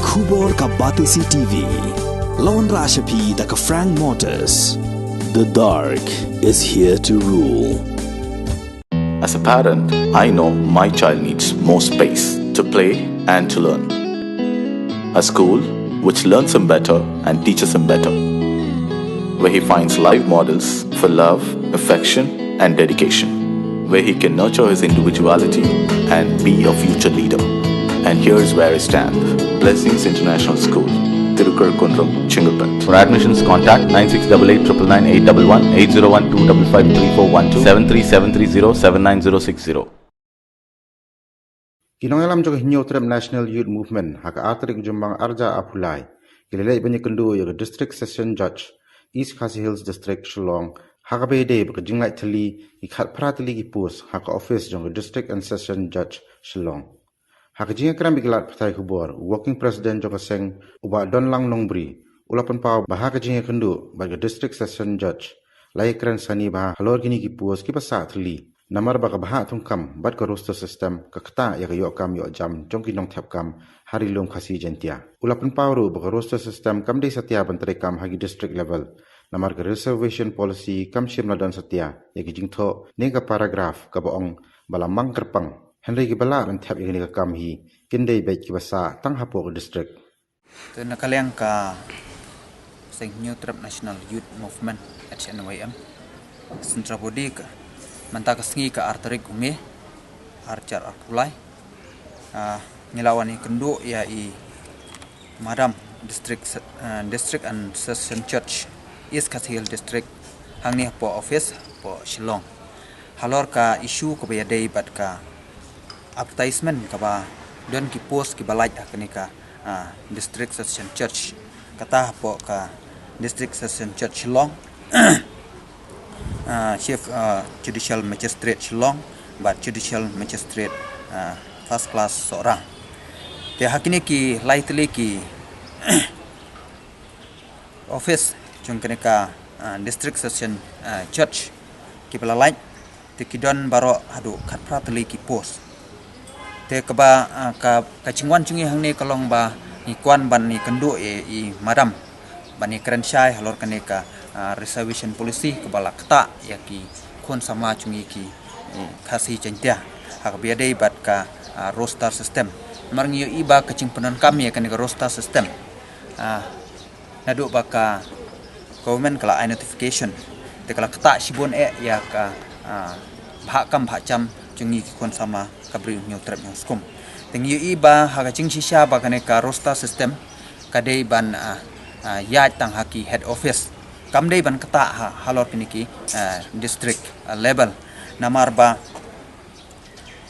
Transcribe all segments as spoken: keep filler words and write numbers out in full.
Khubor ka Batesi T V. Lawan Rashapi da ka Frank Motors. The dark is here to rule. As a parent, I know my child needs more space to play and to learn. A school which learns him better and teaches him better, where he finds live models for love, affection, and dedication, where he can nurture his individuality and be a future leader. And here's where I stand. Blessings International School, Tirukar Kundrum, Chengalpet. For admissions, contact nine six double eight triple nine eight double one, eight zero one two double five three four one two, seven three seven three zero seven nine zero six zero. Ki nongïalam jong ka Hynñiewtrep National Youth Movement ha ka ar tarik Jymmang arhajar arphew lai ki la leit ban ïakynduh ïa ka District Session Judge, East Khasi Hills District, Shillong, ha kaba ïadei bad ka jinglait thylli ki khatphra tylli ki post ha ka office jong ka District and Session Judge, Shillong. Ha ka jingïakren bad ki lad pathai khubor, u Working President jong ka seng, u Bah Donlang Nongbri, u la pynpaw ba ha ka jingïakynduh bad ka District Session Judge, la ïakren sani bha halor kine ki post kiba sah thylli. Namar ba ka bhah thungkam bad ka roster system ka ktah ïa ka ïoh kam ïoh jam jong ki nongthep kam ha Ri Lum Khasi Jaiñtia. U la pynpaw ruh ba ka roster system kam dei satia ban treikam ha ki district level. Namar ka reservation policy kam shym la don satia ïa ki jingthoh ne ka paragraph kaba ong ba la mang kyrpang. Hynrei kiba lah ban thep ïa kane ka kam hi kin dei beit kiba sah tang hapoh ka district. Te na ka liang ka Seng Hynñiewtrep National Youth Movement, H N Y M, Central Body, ka mynta ka sngi ka ar tarik u May, arhajar arphew lai, ah, ngi la wan ïakynduh ïa i Madam District Se-, ah, District and Session Judge, East Khasi Hills District, hangne hapoh office hapoh Shillong, halor ka issue kaba ïadei bad ka advertisement kaba don ki post kiba lait ha kane ka, ah, District Session Judge, kata hapoh ka District Session Judge Shillong, ah, Chief, ah, Judicial Magistrate Shillong bad Judicial Magistrate, ah, First Class Sohra. Te ha kine ki lai tylli ki office jong kane ka, ah, District Session, ah, Judge kiba la lait, te ki don baroh haduh khatphra tylli ki post. Te kaba, ah, ka, ka jingwan jong ngi hangne ka long ba ngi kwah ban ïakynduh ïa i Madam ban ïakren shai halor kane ka, ah, reservation policy kaba la ktah ïa ki khun samla jong ngi ki, eh, Khasi Jaiñtia ha kaba ïadei bad ka, ah, roster system. Namar ngi ïohi ba ka jingpyndonkam ïa kane ka roster system, ah, naduh ba ka government ka la ai notification, te ka la ktah shibun eh ïa ka, ah, bhah kam bhah jam jong ngi ki khun samla ka Bri u Hynñiewtrep Hynñiewskum. Te ngi ïohi ba ha ka jingshisha ba kane ka roster system ka dei ban, ah, ah, ïaid tang ha ki head office, kam dei ban ktah ha, halor kine ki, ah, district, ah, level. Namar ba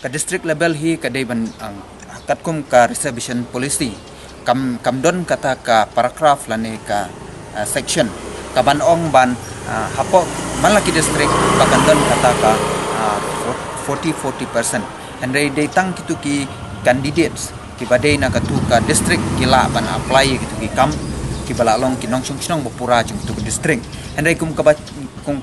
ka district level hi ka dei ban, ah, katkum ka reservation policy, kam, kam don kata ka paragraph lane ka, ah, section kaban ong ban, ah, hapoh man la ki district ba kan don kata ka, ah, forty forty percent. Hynrei dei tang kitu ki candidates kiba dei na katu ka district ki lah ban apply ïa kitu ki kam, kiba la long ki nongshong shnong ba pura jong kitu ki district. Hynrei kum kaba, kum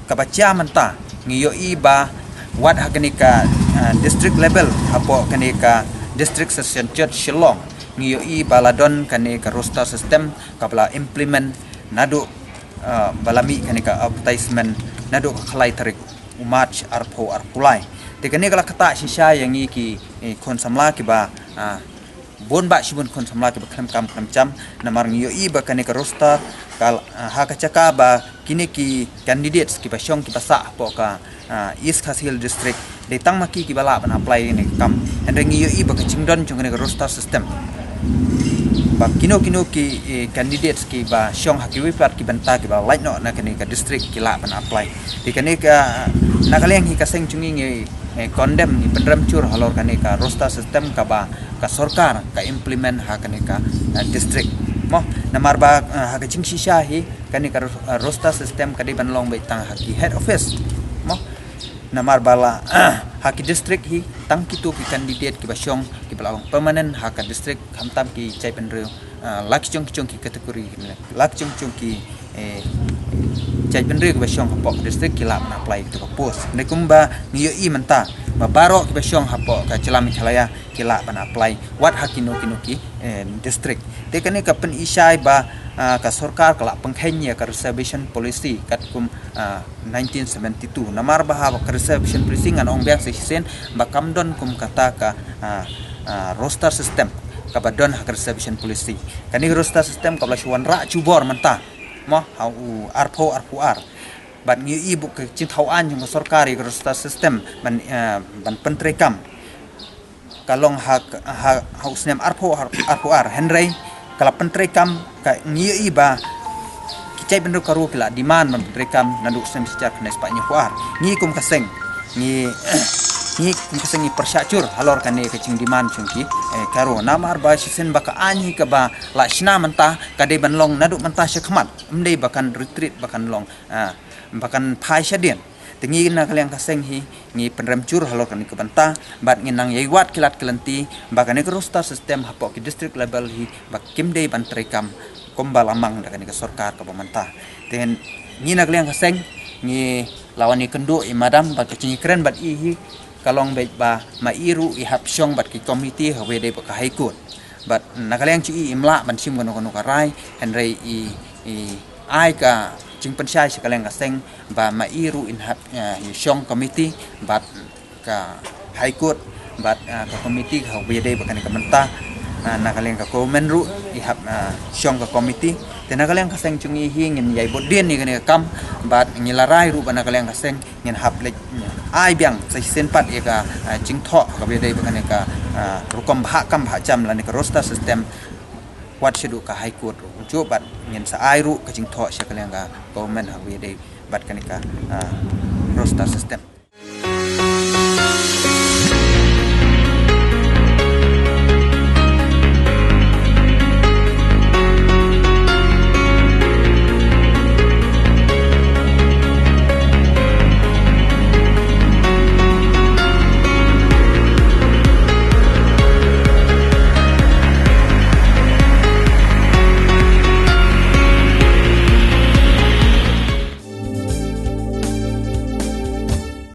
kaba jia mynta, ngi ïohi ba wat ha kane ka, ah, district level, hapoh kane ka District Session Judge Shillong, ngi ïohi ba la don kane ka roster system kaba la implement naduh, ah, ba la mih kane ka advertisement naduh ka khatlai tarik u March arphew arphew lai. Te kane ka la ktah shisha ïa ngi ki, eh, khun samla kiba, ah, bun bah shibun khun samla kiba khlem kam khlem jam. Namar ngi ïohi ba kane ka roster ka, ah, ha ka jaka ba kine ki candidates kiba shong kiba sah hapoh ka, ah, East Khasi Hills District dei tang ma ki kiba lah ban apply ïa kane ka kam. Hynrei ngi ïohi ba ka jingdon jong kane ka roster system, ba kino kino ki, eh, candidates kiba shong ha kiwei pat ki bynta kiba lait noh na kane ka district ki lah ban apply. Te kane ka, na ka liang hi ka seng jong ngi ngi, eh, condemn, ngi pynrem jur halor kane ka roster system kaba ka sorkar ka implement ha kane ka, eh, district. Mo, namar ba, eh, ha ka jingshisha hi kane ka ro-, eh, roster system ka dei ban long beit tang ha ki head office. Mo, namar ba la, ha ki district hi tang kitu ki candidate kiba shong kiba la long permanent ha ka district, khamtam ki jaitbynriew, eh, la ki jong ki jong ki category, la ki jong ki jong ki, eh, jaitbynriew kiba shong hapoh ka district ki lah ban apply kitu ka post. Hynrei kumba ngi ïohi mynta, ba baroh kiba shong hapoh ka jylla Meghalaya ki lah ban apply wat ha kino kino ki, eh, district. Te kane ka pyni shai ba, ah, ka sorkar ka la pynkheiñ ïa ka reservation policy katkum, ah, nineteen seventy-two. Namar ba ha ka reservation policy ngan ong biang sa shisien ba kam don kum kata ka, ah, ah, roster system kaba don ha ka reservation policy. Kane ka roster system kaba la shu wanrah jubor mynta, mo, ha u arphew arphew ar. Bad ngi ïohi ba ka jingthaw aiñ jong ka sorkar ïa ka roster system ban, eh, ban pyntreikam ka long ha, ha, ha u snem arphew, arphew ar, hynrei ka la pyntreikam, ka ngi ïohi ba ki jaitbynriew ka Garo ki la demand ban pyntreikam naduh snem shi hajar khyndai spah hynñiewphew ar. Ngi kum ka seng ngi, ngi kum ka seng ngi pyrshah jur halor kane ka jingdemand jong ki, eh, ka Garo. Namar ba shisien ba ka aiñ hi kaba la shna mynta ka dei ban long naduh mynta sha khmat, ym dei ba kan retreat, ba kan long, ah, ba kan phai shadien. Te ngi na ka liang ka seng hi ngi pynrem jur halor kane ka bynta bad ngi nang ïai wad ki lad ki lynti ba kane ka roster system hapoh ki district level hi ba kim dei ban treikam kumba la mang da kane ka sorkar kaba mynta. Te ngi na ka liang ka seng ngi la wan ïakynduh ïa i madam bad ka jingïakren bad i hi ka long beit ba ma i ruh i hap shong bad ki committee ha kaba ïadei bad ka High Court. Bad na ka liang jong i im lah ban shim kano kano ka rai, hynrei i, i ai ka jingpynshai sha ka liang ka seng ba ma i ruh in hap, eh, ïa shong committee bad ka High Court bad, eh, ka committee ha kaba ïadei bad kane ka bynta. Eh, na ka liang ka government ruh i hap, eh, shong ka committee. Te na ka liang ka seng jong i hi ngin ïai bud dien ïa kane ka kam bad ngi la rai ruh ba na ka liang ka seng ngin hap leit ai biang sa shisien pat ïa ka, ah, jingthoh kaba ïadei bad kane ka, ah, rukom bhah kam bhah jam lane ka roster system wat shaduh ka High Court ruh. Kumjuh bad ngin sa ai ruh ka jingthoh sha ka liang ka government ha kaba ïadei bad kane ka, ah, roster system.